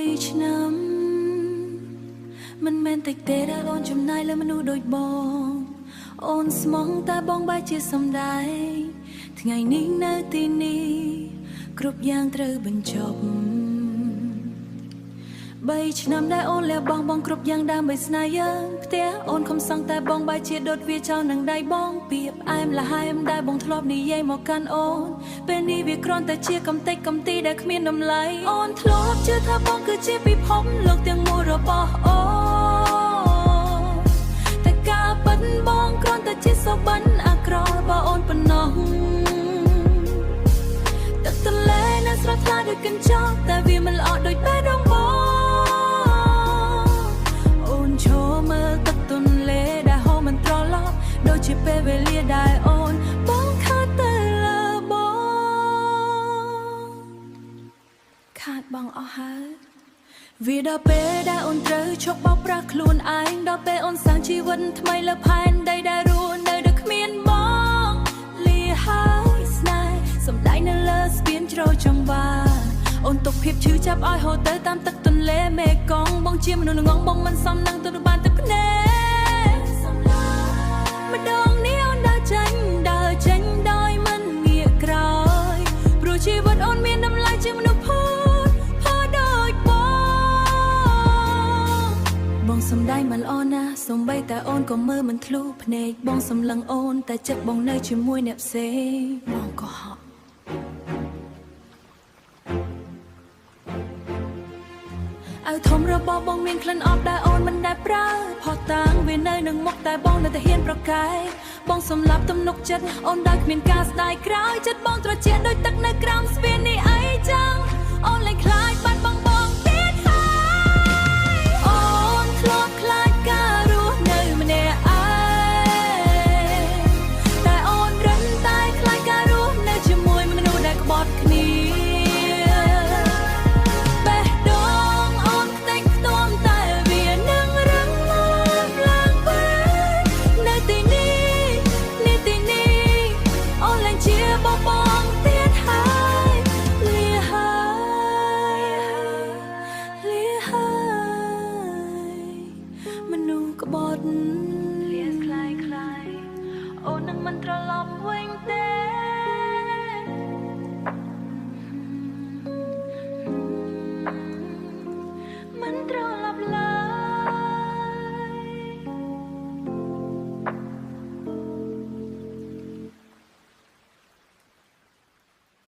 3ឆ្នាំមិនមែនតិចទេដែលអូនចំណាយលើមនុស្សដូចបងអូនស្មងតែបងបែរជាសំដែងថ្ងៃនេះនៅទីនេះគ្រប់យ៉ាងត្រូវបញ្ចប់3ឆ្នាំដែលអូនលះបង់បងគ្រប់យ៉ាងដើម្បីស្នេហ៍យើងផ្ទះអូនខំសង់តែបងបែរជាដុតវាចោលនឹងដៃបងពីបអែមលហែមដែលបងធ្លាប់និយាយមកកាន់អូនពេលនេះវាគ្រាន់តែជាកំតិចកំទីដែលគ្មានតម្លៃអូនធ្លាប់ជឿថាបងគឺជាពិភពលោកទាំងមូលរបស់អូនតែការពិតបងគ្រាន់តែជាសុបិនអាក្រក់របស់អូនប៉ុណ្ណោះទឹកទន្លេនៅស្រស់ថ្លាដូចកញ្ចក់តែវាមិនល្អដូចបេះដូងបងអូនឈរមើលទឹកទន្លេដែលហូរមិនត្រឡប់ដូចជាពេលវេលាដែលអូនបងខាតទៅលើបងខាតបងអស់ហើយវាដល់ពេលដែលអូនត្រូវឈប់បោកប្រាស់ខ្លួនឯងដល់ពេលអូនសាងជីវិតថ្មីលើផែនដីដែលរស់នៅដោយគ្មានបងលាហើយស្នេហ៍សំដែងនៅលើស្ពានជ្រោយចង្វាអូនទុកភាពឈឺចាប់ឲ្យហូរទៅតាមទឹកទន្លេមេគង្គបងជាមនុស្សងងបងមិនសមនឹងទទួលបានទឹកភ្នែកម្ដងនេះអូនដើរចេញដើរចេញដោយមិនងាកក្រោយព្រោះជីវិតអូនមានតម្លៃជាមនុស្សផុតផុតដូចបងបងសំដែងមិនល្អណាស់សំបីតែអូនក៏មើលមិនធ្លុះភ្នែកបងសំលឹងអូនតែចិត្តបងនៅជាមួយអ្នកផ្សេងបងក៏ហក់អាវធំរបស់បងមានក្លិនអប់ដែលអូនមិនដែលប្រើផុសតាងវានៅនឹងមុខតែបងនៅតែហ៊ានប្រកែកបងសម្លាប់ទំនុកចិត្តអូនដោយគ្មានការស្ដាយក្រោយចិត្តបងត្រជាក់ដូចទឹកនៅក្រោមស្ពាននេះអីចឹងអូនលែងខ្លាចបាត់បង